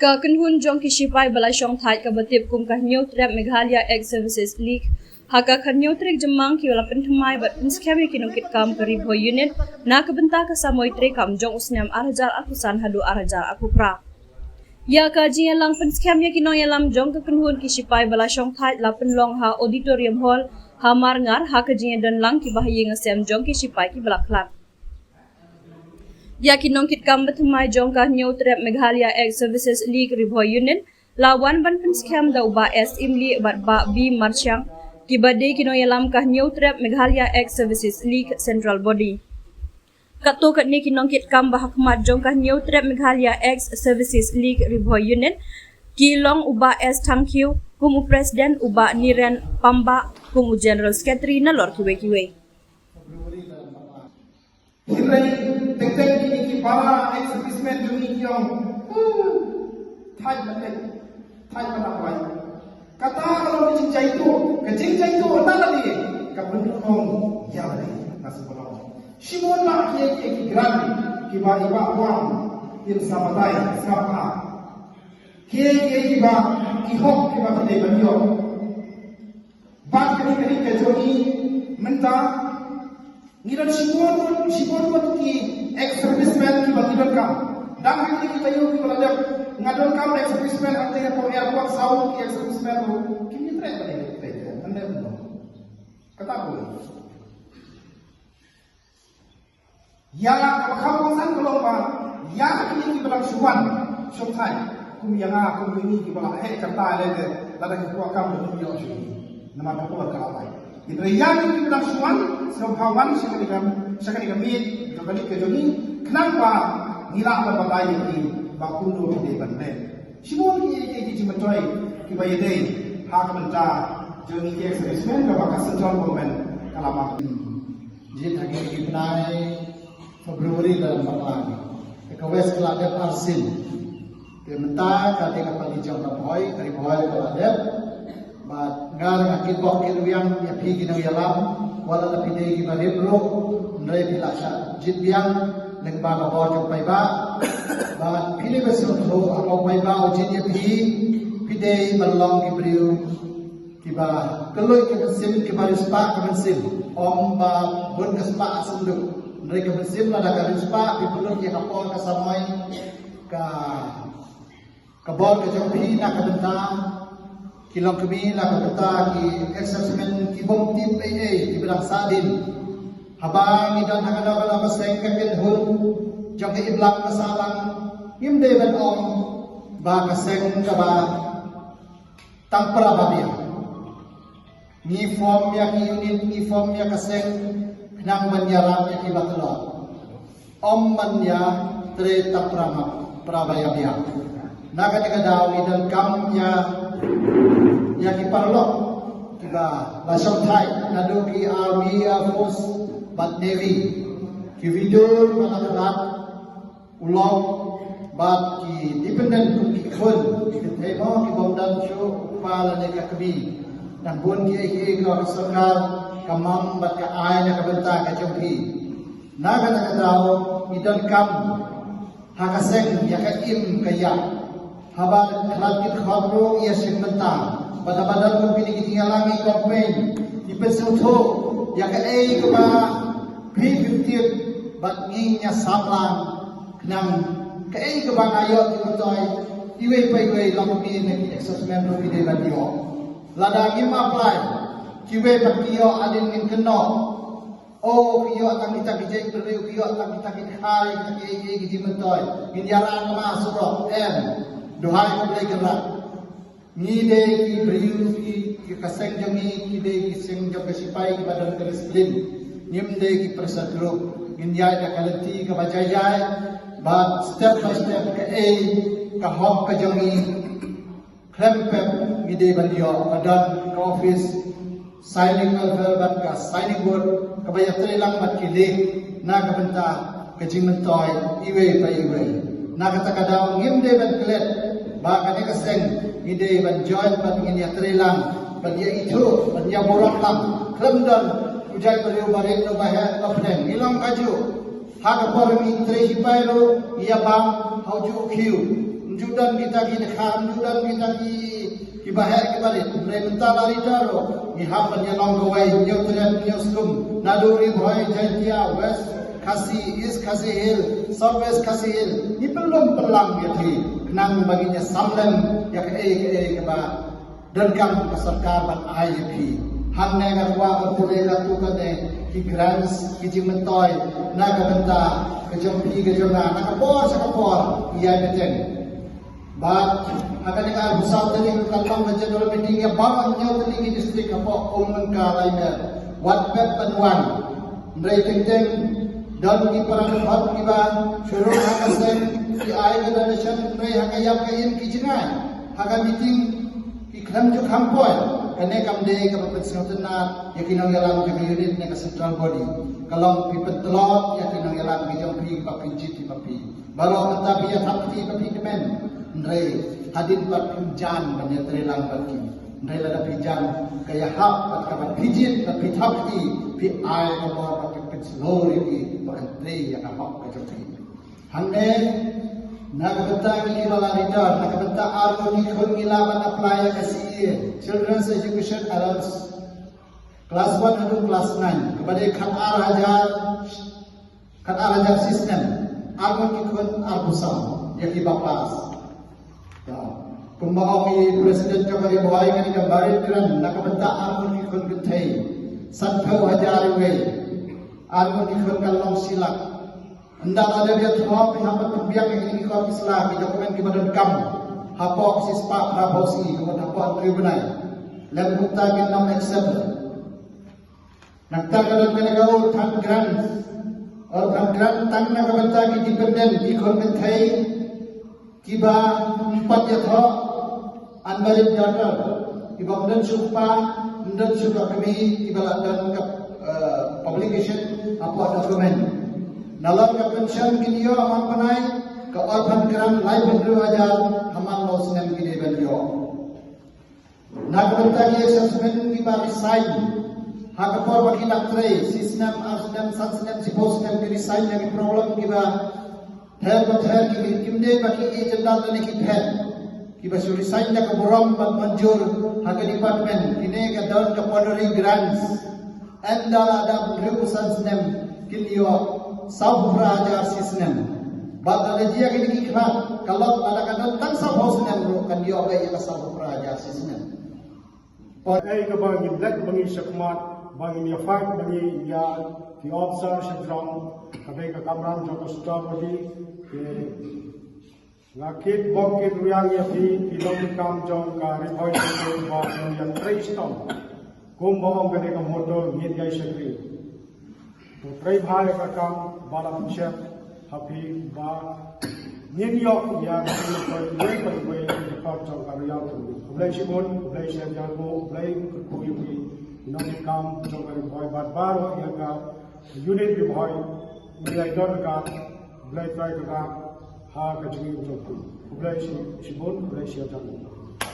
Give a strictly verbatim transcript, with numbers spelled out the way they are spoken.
Ka kynhun jong ki shipai ba la shong thait kaba tip kum ka Hynñiewtrep Meghalaya Ex Services League, ha ka khathynñiew tarik Jymmang ki la pynthymmai bad pynskhem ïa ki nongkitkam ka Ri Bhoi Unit na ka bynta ka samoi treikam jong u snem ar hajar arphew san haduh ar hajar arphew phra. Ïa ka jingïalang pynskhem ïa ki nongïalam jong ka kynhun ki shipai ba la shong thait la pynlong ha Auditorium Hall ha Marngar, ha ka jingïadon lang ki bahaïing hasem jong ki shipai kiba la khlad. Ïa ki nongkitkam bathymmai jong ka Hynñiewtrep Meghalaya Ex Services League Ri Bhoi Unit la wan ban pynskhem da u Bah S Imli bad Bah B Marshang, kiba dei ki nongïalam ka Hynñiewtrep Meghalaya Ex Services League Central Body. Katto katne ki nongkitkam ba ha khmat jong ka Hynñiewtrep Meghalaya Ex Services League Ri Bhoi Unit ki long u Bah S Thangkhiew kum u President, u Bah Niren Pamba kum u General Secretary, nalor kiwei kiwei. Hynrei teng teng kine ki para ex servicemen jong ngi ki ong, thait ban leit, thait ban leit. Kata ka long ka jingjaituh, ka jingjaituh na lade ka pynlong ïa lade na sngewbha. Shibun lah kiei kiei ki grant kiba i Bah Wang in sa batai, sa batai. Kiei kiei kiba, ki hok kiba ki dei ban ïoh. Bad kane kane ka jong ngi mynta ngi don shibun, shibun ki ex servicemen kiba ngi donkam. Dang ha kine ki taïew kiba la dep nga donkam ex servicemen, hangtei hapoh airport saw ki ex servicemen ruh kim ïatrei ba dei trei. Ande ruh kata pun. Ïa kaba kham kongsan ka long ba ïa kine kiba dang shu wan shong thait kum ïa nga kum ïa ngi kiba la heh kata lei de, lada ki kwah kam da kum ïoh shuh. Namar ka por ka la bai. Hynrei ïa kine kiba dang shu wan, sngewbha wan sha kane ka, sha kane ka miet jong ka ri ka jong ngi, khnang ba ngi lah ban batai ïa ki ba kumno ki dei ban leh. Shibun ki, ki, ki jingmyntoi kiba ïadei ha ka bynta jong ngi ki ex servicemen kaba ka central government ka la map. Jied ha kine ki bnai February la dang bakla ngi. Te ka West ka la dep arsien. Te mynta ka dei ka pali jong ka Bhoi, ka Ri Bhoi ka la dep. Bad nga, nga kitbok kitrwiang ïa phi ki nongïalam, wat la phi dei kiba rim ruh, hynrei phi la shah jied biang lyngba ka bor jong paidbah. Bad phi dei ba sngewthuh, ha ka paidbah u jied ïa phi, phi dei ban long ki briew kiba kylluid ka mynsiem, kiba riewspah ka mynsiem. Ym ba bun ka spah ha synduk, hynrei ka mynsiem lada ka riewspah, phi pynlut ïa ka por ka samoi, ka, ka bor ka jong phi na ka bynta ki longkmie, na ka bynta ki ex servicemen kibym tip ei ei, kiba dang sahdien. Haba ngi don ha kano kano ka seng, ka kynhun jong ka imlang ka sahlang, ngim dei ban ong ba ka seng kaba tang para ba biang. Ngi form ïa ki unit, ngi form ïa ka seng khnang ban ïarap ïa kiba tlot. Ym ban ïatrei tang para ma, para ba ïa biang. Na kane ka daw ngi donkam ïa, ïa ki paralok kiba la shong thait, naduh ki Army, Air Force bad Navy, kiba dur ba la khlad u lok bad ki dependent kum ki khun, ki kynthei mo kibym don shuh u kpa lane ka kmie. Nang bun kiei kiei ka sorkar ka mam bad ka ai na ka bynta ka jong phi. Na kata ka daw ngi donkam ha ka seng ïa ka im ka ïap. Haba khlad ki khot ruh ïa shim bynta. Bad haba don kum kine ki jingïalang ngi campaign, ngi pynsngewthuh ïa kaei kaba phi phi tip bad ngin ïa samla. Khnang kaei kaba nga ïoh ki myntoi, iwei pa iwei, long kmie ne ki ex servicemen ruh ki dei ban ïoh. Lada ngim apply, kiwei pat ki ïoh hadien ngin kynnoh. O, ki ïoh tang kita ki jait briew, ki ïoh tang kita ki kha, kita kiei kiei ki jingmyntoi. Ngin ïarap ma surok, em. Duhai U Blei kyrpad. Ngi dei ki briew ki, ki ka seng jong ngi, ki dei ki seng jong ka shipai kiba don ka discipline. Ngim dei ki pressure group. Ngin ïaid da ka lynti kaba jai jai. Bad step by step kaei ka hok ka jong ngi. Khlem pep ngi dei ban ïoh, ka don ka office signing welfare bad ka signing board kaba ïatrei lang bad ki leh na ka bynta ka jingmyntoi iwei pa iwei. Na kata ka daw ngim dei ban klet ba kane ka seng ngi dei ban join bad ngin ïatrei lang, ban ïa ithuh, ban ïa burom lang. Khlem don u jait briew ba rit, u ba heh, u ba pdeng. Ngi long kajuh. Ha ka por ngi trei shipai ruh, ïa bam ha u juh u khiew. Ym ju don kita ki dkhar, ym ju don kita ki, ki baheh ki barit. Hynrei mynta la ri tar ruh ngi hap ban ïalong kawei, ñiew tret ñiew skum. Naduh Ri Bhoi, Jaintia, West Khasi, East Khasi Hills, South West Khasi Hills, ngi pynlong pynlang ïa phi khnang ba ngin ïa sam lem ïa kaei kaei kaba donkam ka sorkar ban ai ïa phi. Hangne nga kwah ban pule katto katne ki grants, ki jingmyntoi na ka bynta ka jong phi ka jong nga, na ka por sha ka por ngi ïai bteng. Bad ha kane ka arphew saw tarik ka long ka general meeting ïa baroh hynñiew tylli ki district hapoh Umnka Laimer. Wat bad ban wan. Hynrei teng teng don ki para dkhot kiba shu rung ha ka seng, ki ai ka donation, hynrei ha ka ïap ka im ki jngai. Ha ka meeting ki khlem ju kham poi. Kane kam dei kaba pynsngewtynnat ïa ki nongïalam jong ka unit ne ka central body. Ka long phi pyntlot ïa ki nongïalam ki jong phi ba phi jied ïa phi. Baroh mynta phi ïa thap kti ba phi kmen. Hynrei hadien pat phim jan ban ïatrei lang bad ki. Hynrei lada phi jan, ka ïahap bad kaba phi jied bad phi thap kti, phi ai ka bor bad phi pynshlur ïa ki ba kan trei ïa ka hok ka jong phi. Hangne na ka bynta ngi kiba la retire, na ka bynta arngut ki khun ngi lah ban apply ïa ka C E A, Children's Education Allowance, class one haduh class nine, kaba dei khat ar hajar, khat ar hajar shi snem, arngut ki khun arphew saw ïa kiba pass. Kumba ong i President jong ka Ri Bhoi, kane ka merit grant na ka bynta arngut ki khun kynthei, sanphew hajar iwei, arngut ki khun ka long shi lak. Ynda la dep ïathoh, phi hap ban pynbiang ïa kine ki kot ki sla, ki document kiba donkam hapoh ka shispah phraphew sngi, ka mut hapoh hynriew bnai. Lem kumta kin ym accept. Nangta ka don kane ka orphan grant. Orphan grant tang na ka bynta ki dependent, ki khun kynthei kiba ym pat ïathoh, unmarried daughter, kiba ym don shuh u kpa, ym don shuh ka kmie, kiba la don ka, eh, publication hapoh document. Nalor ka pension kin ïoh man bnai, ka orphan grant laiphew hynriew hajar ha man la u snem ki dei ban ïoh. Na ka bynta ki ex-servicemen kiba resign ha ka por ba ki dang trei, shi snem, ar snem, san snem, shiphew snem, ki resign na ki problem kiba ther ba ther, ki, kim dei ba ki ïeit jyndat lane ki phet, kiba shu resign da ka burom bad mynjur ha ka department. Kine ka don ka Ponory grants. Ynda la dap hynriew san snem kin ïoh sawphew phra hajar shi snem. Bad lada jia kine ki khlad, ka long lada ka don tang sawphew snem ruh kan ïoh beit ïa ka sawphew phra hajar shi snem. Ei kaba ngin leit ba ngi shakhmat, ba ngin ïa fight ba ngi ïa ki officer sha jrong, ka dei ka kamram jong ka Central Body. Nga kit bok kit riang ïa phi, phi long ki kam jong ka Ri Bhoi District ba ngin ïa trei shitom. Kumba ong kane ka motto, ngin ïa shakri. To trei bha ïa ka kam ba la pynshep ha phi ba ngin ïoh ïa ka kam ba iwei pa iwei ka dkhot jong ka Ri Bhoi. Khublei shibun, khublei shihajar nguh, khublei kyrkhu ïa phi, ki nongtrei kam jong ka Ri Bhoi bad baroh ïa ka unit Ri Bhoi. Khublei don ka, khublei trai ka, ha ka jingim jong phi. Khublei shi, shibun, khublei shihajar nguh.